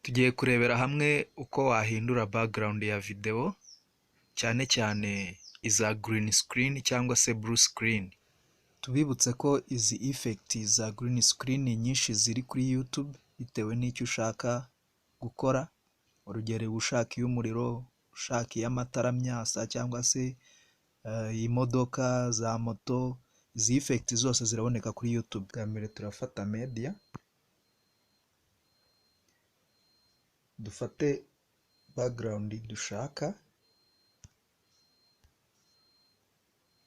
Tugiye kurebera hamwe uko wahindura background ya video, cyane cyane iza green screen cyangwa se blue screen. Tubibutse ko izi effect za green screen nyinshi ziri kuri YouTube bitewe n'icyo ushaka gukora. Urugero ushaka iy'umuriro, ushaka iy'amatara myasa cyangwa se imodoka za moto, izi effect zose ziraboneka kuri YouTube. Bwa mbere turafata media, dufate background dushaka,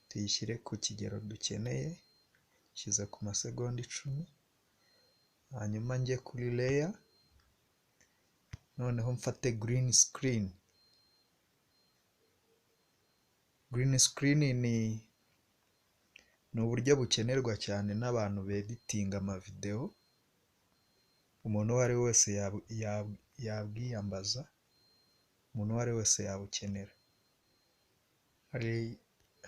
tuyishyire ku kigero dukeneye, nshyize ku masegonda 10, hanyuma njye kuri layer, noneho mfate green screen. Green screen ni uburyo bukenerwa cyane n'abantu beditinga amavideo, umuntu uwo ari we wese yabwiyambaza, umuntu uwo ari we wese yabukenera.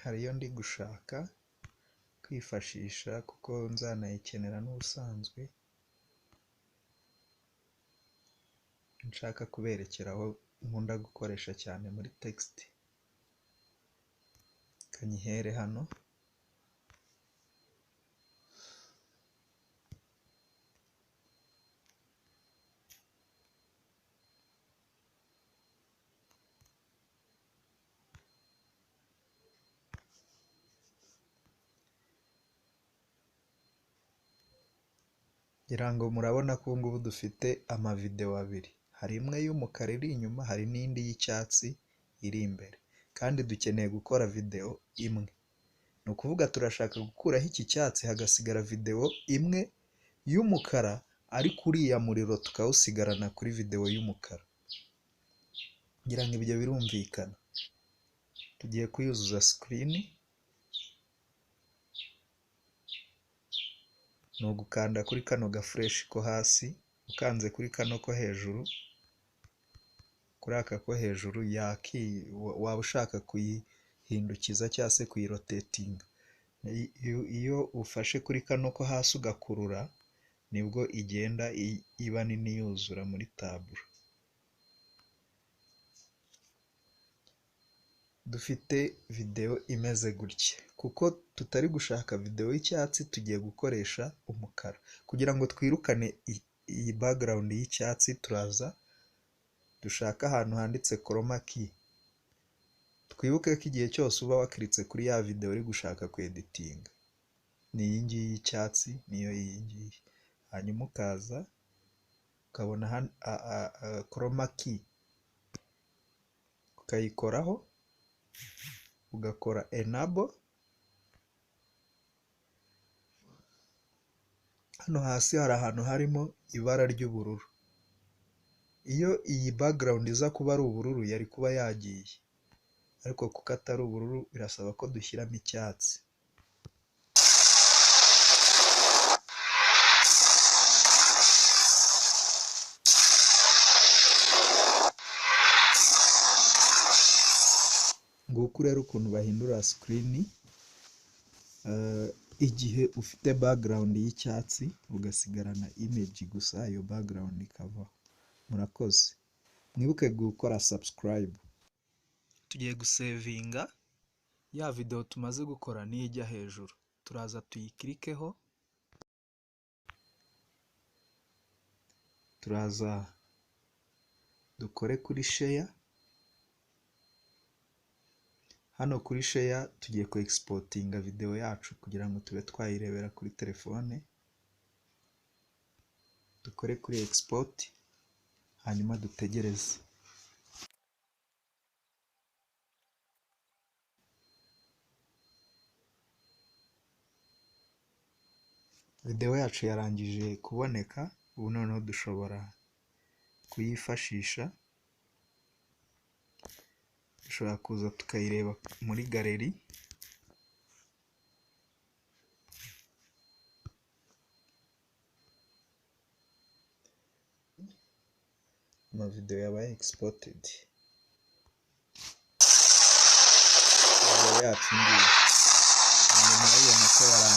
Hari iyo ndi gushaka kwifashisha kuko nzanayikenera n'ubusanzwe, nshaka kuberekera aho nkunda gukoresha cyane muri text. Reka nyihere hano. Ngira ngo murabona ko ubu ngubu dufite amavideo abiri, hari imwe y'umukara iri inyuma, hari n'indi y'icyatsi iri imbere, kandi dukeneye gukora video imwe. Ni ukuvuga turashaka gukuraho iki cyatsi hagasigara video imwe y'umukara, ariko uriya muriro tukawusigarana kuri video y'umukara. Ngira ngo ibyo birumvikana. Tugiye kuyuzuza screen, ni ugukanda kuri kano gafureshi ko hasi, ukanze kuri kano ko hejuru, kuri aka ko hejuru waba ushaka kuyihindukiza cyangwa se kuyirotetinga. Iyo ufashe kuri kano ko hasi ugakurura, nibwo igenda iba nini yuzura muri taburo. Dufite video imeze gutya, kuko tutari gushaka video y'icyatsi tugiye gukoresha umukara. Kugira ngo twirukane iyi background y'icyatsi, turaza dushaka ahantu handitse chroma key. Twibuke ko igihe cyose uba wakiritse kuri ya video uri gushaka kweditinga, ni iyi ngiyi y'icyatsi, niyo iyi ngiyi. Hanyuma ukaza ukabona chroma key, ukayikoraho, ugakora enable. Hano hasi hari ahantu harimo ibara ry'ubururu. Iyo iyi background iza kuba ari ubururu yari kuba yagiye, ariko kuko atari ubururu birasaba ko dushyiramo icyatsi. Nguko rero ukuntu bahindura screen igihe ufite background y'icyatsi ugasigarana image gusa, iyo background ikavaho. Murakoze, mwibuke gukora subscribe. Tugiye gusevinga ya video tumaze gukora niyo ijya hejuru, turaza tuyikirikeho, turaza dukore kuri share. Hano kuri share tugiye ku exportinga video yacu kugira ngo tube twayirebera kuri telefone. Dukore kuri export, hanyuma dutegereze. Video yacu yarangije kuboneka, ubu noneho dushobora kuyifashisha. Dushobora kuza tukayireba muri galeri. Amavideo yabaye exported. Video yacu ngiyi, murabibona ko yarangiye.